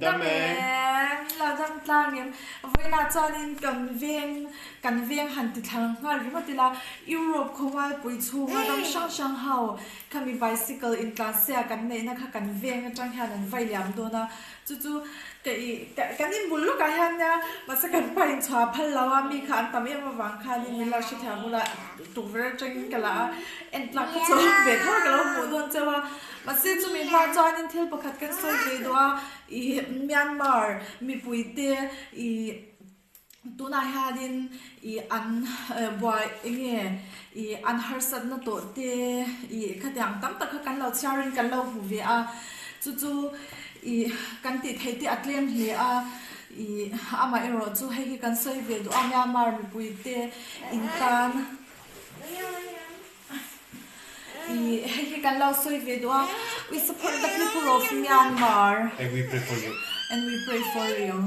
Dam em? La dam tlang em? Vawiinah chuanin kan veng kan veng han ti thla nghal ringawt ila, Europe khawmualpui chhunga ram hrang hrang ho khami bicycle intlansia kan neihna kha kan veng atang hian an vai liam dawn a, chu chu ka ih kan inbul lawkah hian nia mahse kan pa inchhuah phal lo a, mi kha an tam em avang khanin min lo hrethiam bula tukverh atangin ka la a, en tlak kha chu ve tho ka lo hmuh dawn cheu a. Mahse chumi hma chuanin thil pakhat kan sawi ve duh a, ih Myanmar mipuite ih tunah hianin ih an buai eng nge ih an harsatna tawh te ih khatiang tam tak kha kan lo chhiarin kan lo hmu ve a, chu chu ih kan tih theih te a tlem hle a, ih amaherawh chu hei hi kan sawi ve duh a Myanmar mipuite intan. I hei hi kan lo sawi ve duh a, we support the people of Myanmar and we pray for you and we pray for you.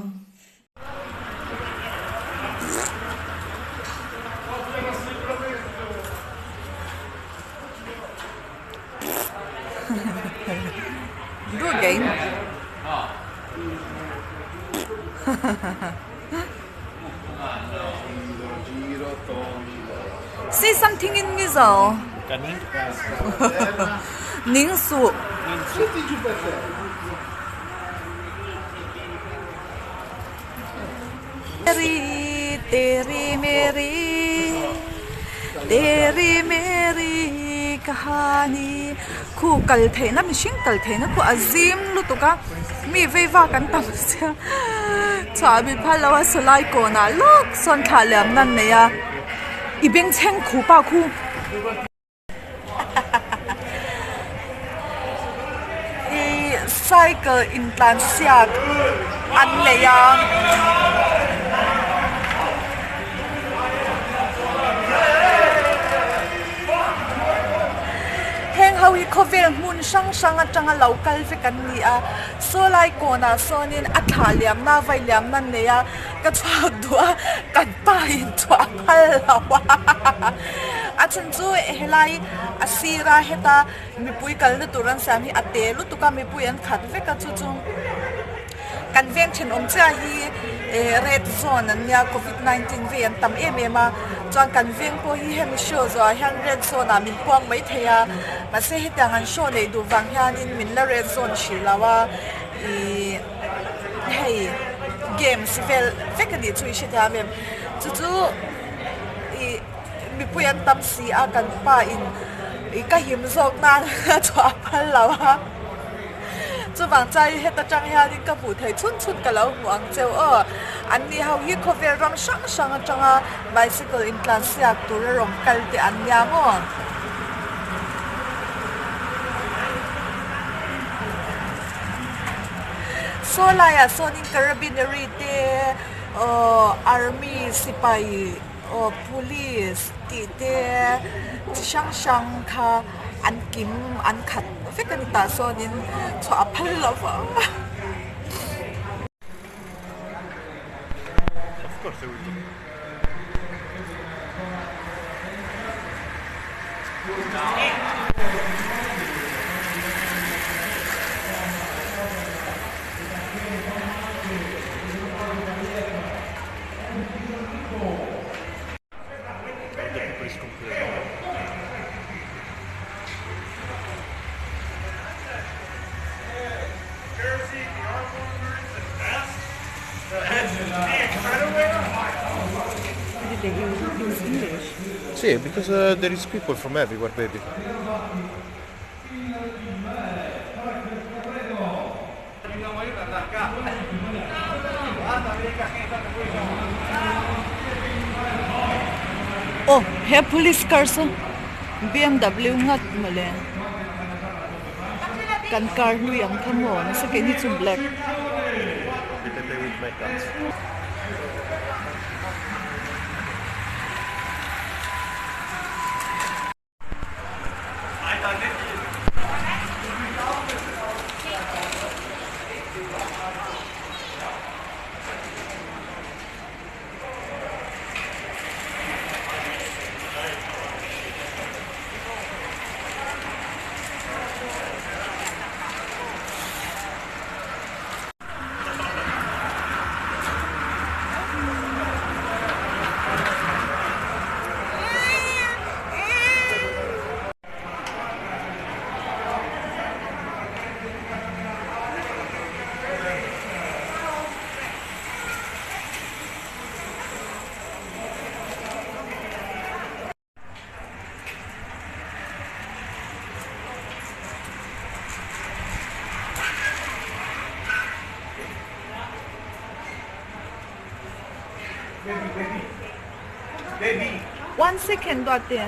Do again. Say something in Mizo. Ning suh. Teri teri meri teri meri kahani khu kal theihna mihring kal theihna khu a zim lutuk a mi vei vak an tam sia chhuah mi phal lo a sawlai kawnah lawk sawn thlah liam nan nei a i bengchheng khupa khu. Ih cycle intlansiak an nei a. Heng ho hi khawvel hmun hrang hrang atanga lo kal vek an ni a, saw lai kawnah sawnin a thlah liamna vai liamna an nei a, ka chhuak duh a kan pa in chhuah phal lo a. A chhan chu helai a sira heta mipui kalna tur an siam hi a te lutuk a mipui an khat vek a chu chu kan veng thenawm chiah hi eh red zone an nia covid 19 vei an tam em em a chuan kan veng pawh hi hemi show zawhah hian red zone ah min puak mai thei a mahse hetiang an show neih duh vang hianin min la red zone hrih lo a ihh hei games vel vek a nih chu i hrethiam em chu chu. Ih mipui an tam si a kan pa in ih ka him zawk nan a chhuah phal lo a chuvang chuan heta tang hianin ka hmuh theih chhun chhun ka lo hmu ang cheu aw an ni ho hi khawvel ram hrang hrang atanga bicycle intlansiak tura rawn kal te an nia maw. Saw laiah sawnin carabineri te. Aw army sipai aw police tih te chi hrang hrang kha an kim an khat vek a ni tah sawnin chhuah a phal lo vang. Sì, because uh, there is people from everywhere, baby. Aw he police car saw bmw ngat mawle kan car hlui ang kha maw nasa keini chu black. One second duat e.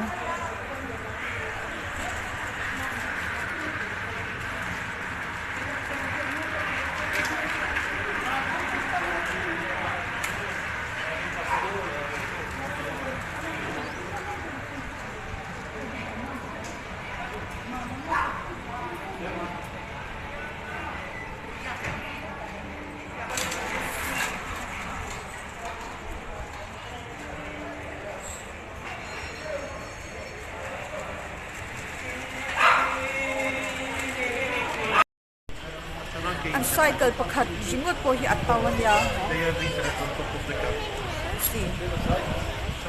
An cycle pakhat ringawt pawh hi a to a nia.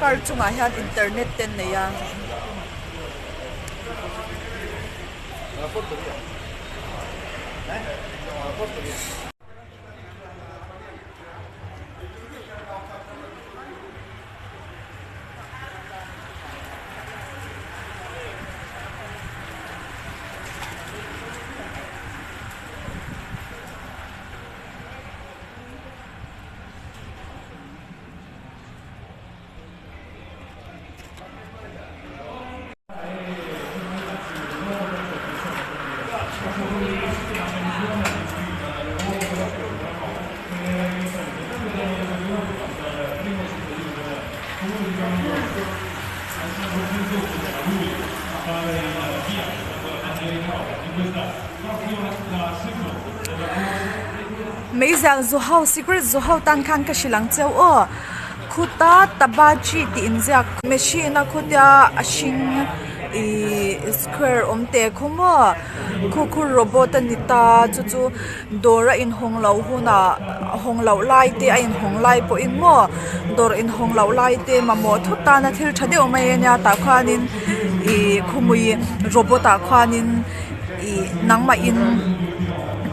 Car chungah hian internet te an nei a. Meizial zu ho cigarette zu ho tan khan ka hrilh ang cheu aw khuta tabachi tih inziak machine a khutia a hring ihh square awm teh khaw maw khu khu robot a ni ta chu chu dawr a inhawng loh hunah hawng loh lai te a inhawng lai pawhin maw dawr inhawng loh lai te mamawh thut tana thil tha deuh mai ania tah khuanin ih khawmui robot ah khuanin ih nangmahin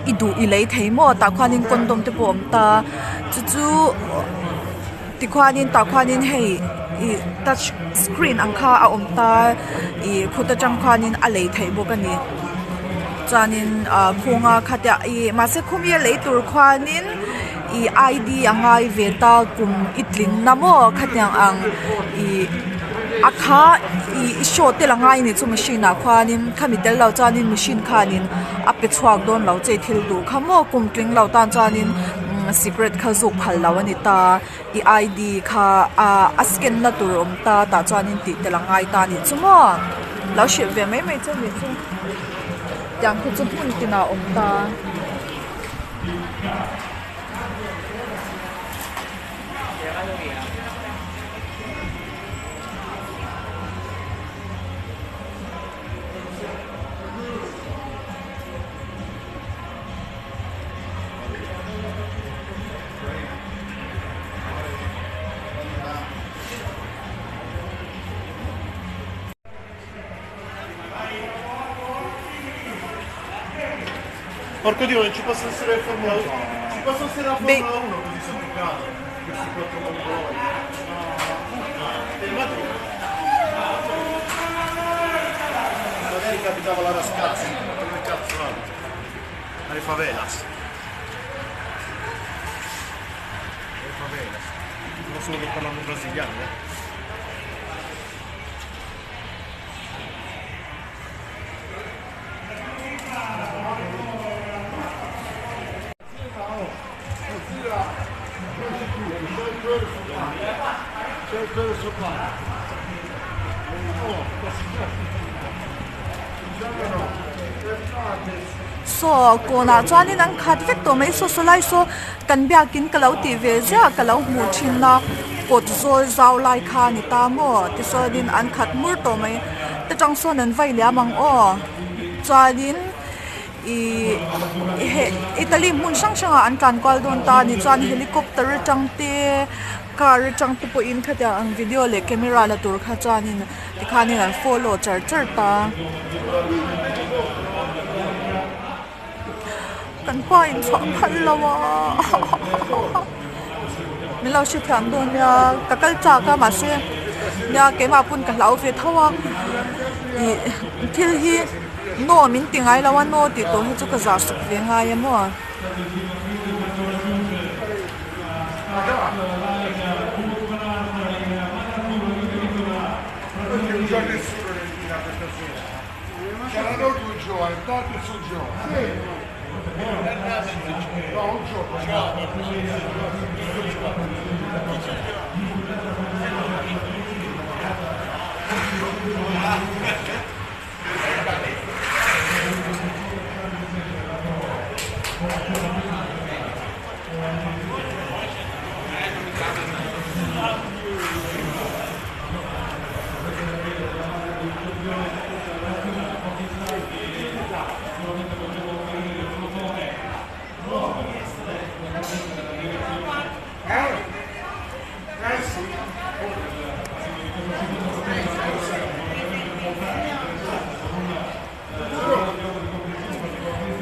i duh i lei thei maw tah khuanin condom te pawh a awm ta chu chu. Tikhuanin tah khuanin hei ih touch screen ang kha a awm ta ih khut atang khuanin a lei theih bawk a ni chuanin ah khawnga khatia ih mahse khumi a lei tur khuanin ih I D a ngai ve ta kum i tling na maw khatiang ang ih a kha ih i show tel a ngai a ni chu machine ah khuanin khami tel lo chuanin machine khanin a pe chhuak dawn lo che thil duh kha maw kum tling lo tan chuanin. Cigarette kha zuk phal lo a ni ta i I_D kha ah a scan na tur a awm ta tah chuanin tih tel a ngai ta a nih chu maw lo hrilh ve mai mai chu a nih chu tiang khu chu hmun tinah a awm ta. Porco Dio, non ci posso essere Formula 1. Ci posso essere la Formula 1 così sotto casa. Questi quattro mongoli. Magari capitava la Rascazzi. Come cazzo abita? Alle favelas. Alle favelas. Non solo che parlano brasiliano, eh. Saw kawnah chuanin an khat vek tawh mai saw saw lai saw kan biakin ka lo tih ve ziah ka lo hmuh thin a kawt zawl zau lai kha a ni ta maw tichuanin an khat hmur tawh mai ta tang sawn an vai liam ang aw chuanin. Ihh heh Italy hmun hrang hrangah an tlan kual dawn ta a ni chuan helicopter atang te car atang te pawhin khatiang ang video leh camera la tur kha chuanin tikhanin an follow char char ta kan pa in chhuah phal lo a min lo hrethiam dawn nia ka kal chak a mahse nia keimah pawn ka hlau ve tho a ih thil hi. Naw min ti ngai lo a, naw tih tawh hi chu ka zah suk ve ngai a maw.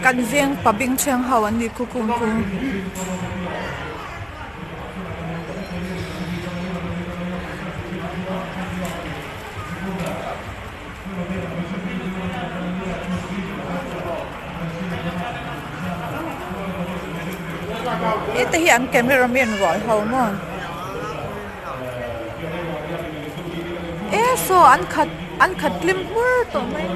Kan veng pa beng chheng ho an ni khukung khu. Heta hi an camera man rual ho maw e saw an khat an khat tlim hmur tawh mai.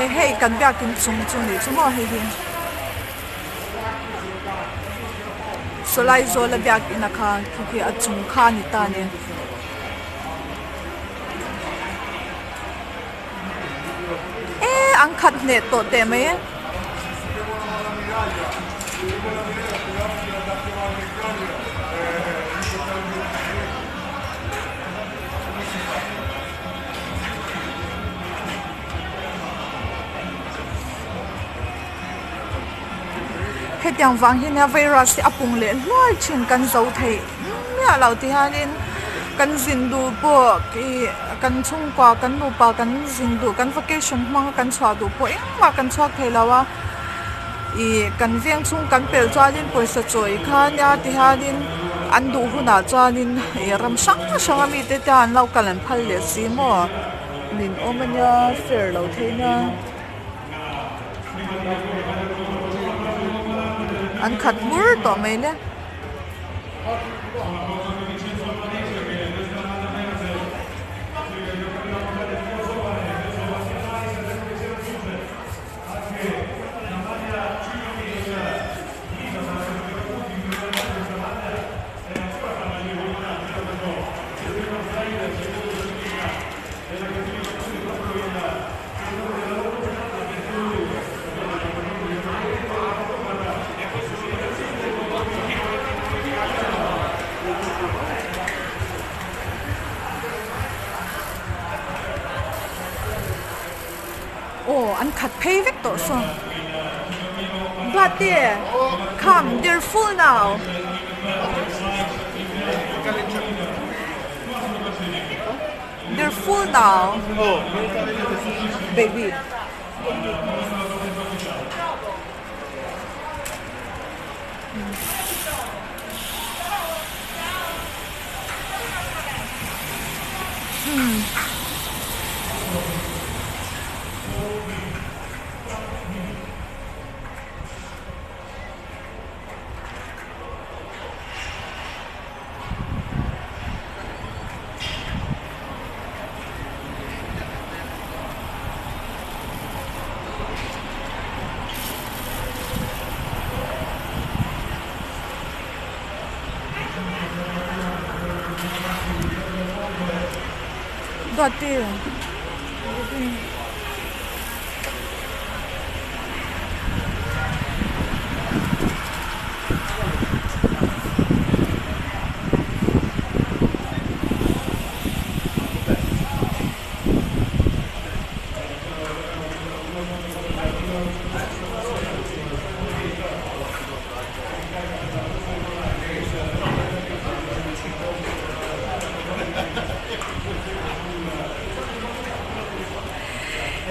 Eh hei kan biakin chung chu nih chu maw hei hi sawlai zawla biakin a kha khi khi a chung kha a ni ta a ni. E an khat hneh tawh teh mai e. Hetiang vang hi nia virus hi a pung leh hluai thin kan zo theih miah lo ti hianin kan zin duh pawh ih kan chhungkua kan nupa kan zin duh kan vacation hmang a kan chhuah duh pawh engmah kan chhuak thei lo a ih kan veng chhung kan pelh chuanin pawisa chawi kha nia ti hianin an duh hunah chuanin ih ram hrang hrang a mite te an lo kal an phal leh si maw min awm a nia fair lo thei nia. An khat hmur tawh mai le. Aw an khat phei vek tawh saw Duati come they're full now. They're full now baby. Duati.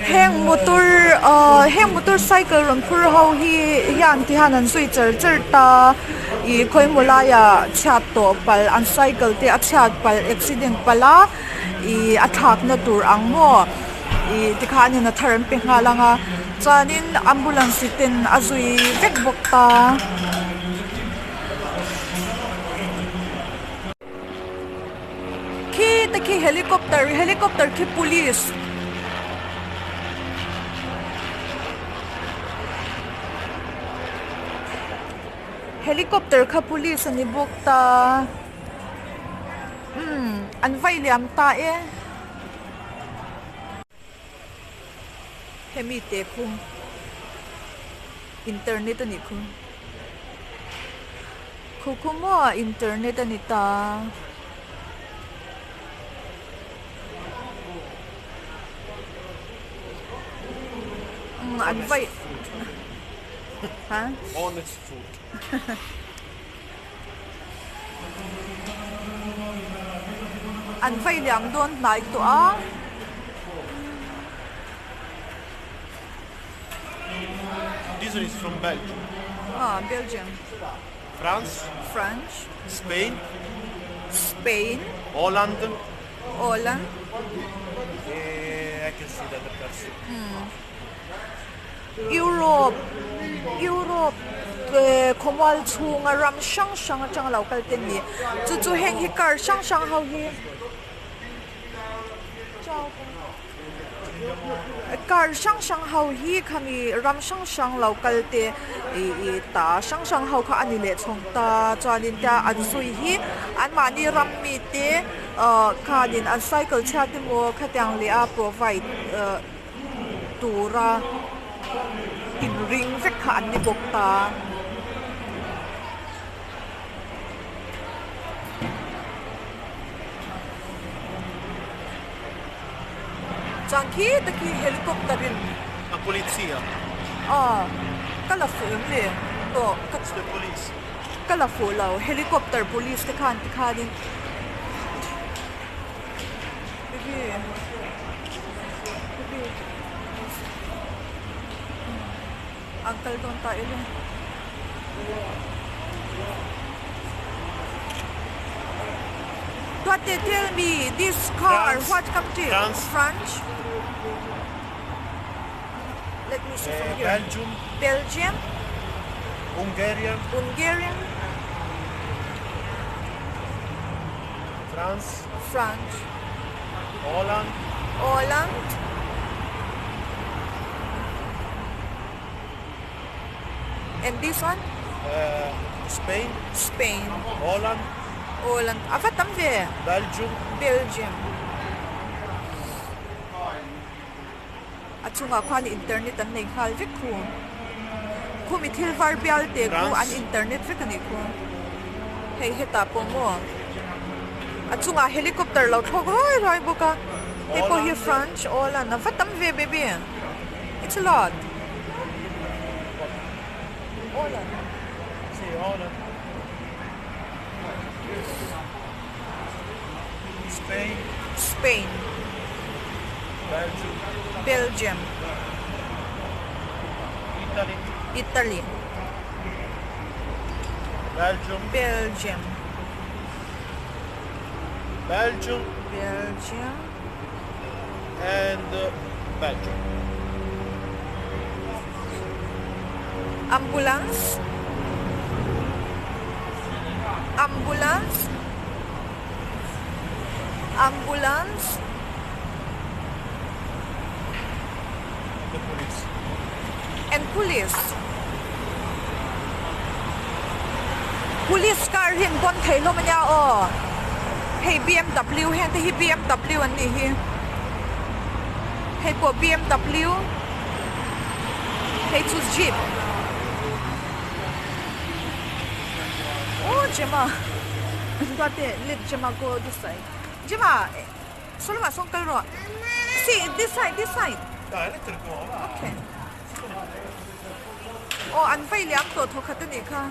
Heng motor. Ahh heng motorcycle rawn phur ho hi hian ti hian an zui char char ta ih khawimaw laiah chhiat tawh palh an cycle te a chhiat palh accident palh a ih a thlakna tur ang maw ih tikhanin a thar an pe nghal ang a chuanin ambulance ten a zui vek bawk ta. Khi te khi helicopter helicopter khi police helicopter kha police a ni bawk ta umm an vai liam ta e hemi te khu internet a nih khu. Khu khu maw internet a ni ta. Umm an vaih ha Honest food. An vaih liam dawn hnai tawh a. This one is from Belgium. Ah, Belgium. France. French. Spain. Spain. Holland. Holland. E I can see the other person. Hmm. Europe Europe eh, khawmual chhunga ram hrang hrang atanga lo kal te an ni. Chu chu heng hi car hrang hrang ho hi. Car hrang hrang ho hi khami ram hrang hrang lo kal te ih ih ta hrang hrang ho kha a ni leh chhawng ta chuanin tia an zui hi anmahni ram mi te ah khanin an cycle chhiat emaw khatiang leh a provide ah tura inring vek kha an ni bawk ta. Chuan khi te khi helicopter in A polizia. Aw ka la fuh em le tawh ka The police. Ka la fuh lo helicopter police te khan ti khanin baby baby an kal dawn ta ila. Duarte tell me this car France. what country France. French let me see from Eh, here Belgium, Belgium Hungarian, Hungarian France, French Holland, Holland And this one? Uh, Spain. Spain. Holland. Holland. A va tam ve. Belgium. Belgium. A chungah khuan internet an nei nghal vek khu. Khumi thil var bial te khu an internet vek a nih khu. Hei hetah pawh maw a chungah helicopter lo thlawk ruai ruai bawk a. Hei pawh hi French Holland a va tam ve baby. It's a lot. Holland. Sì, Holland. Spain. Spain. Belgium. Belgium. Italy. Italy. Belgium. Belgium. Belgium. Belgium. And uh, Belgium. Ambulance. Ambulance. Ambulance. The police. And police. Police car hi an pawn thei hlawm ania aw. Hei bmw heng te hi bmw an nih hi. Hei pawh bmw. Hei chu jeep. Aw Gemma. Duarte let Gemma go this side. Gemma saw lamah sawn kal rawh. See this side this side. Okay. Aw an vei liam tawh thawkhat a nih kha.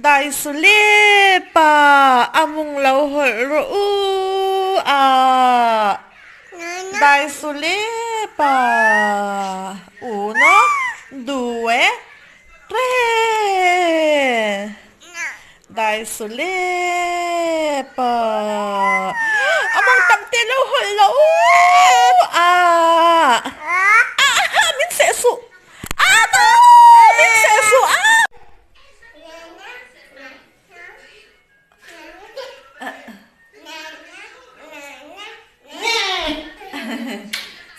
Daisulepa a mawng lo hawlh rawh u ah Daisulepa uno due tre Daisulepa a mawng tam te lo hawlh lo u ah ah min seh suh ah min seh suh ah.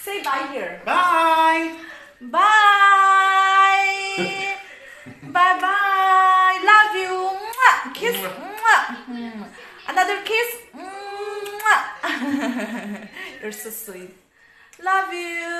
Say bye here. Bye. Bye. Bye bye. Love you. Mwah. Kiss. Mwah. Another kiss. Mwah. You're so sweet. Love you.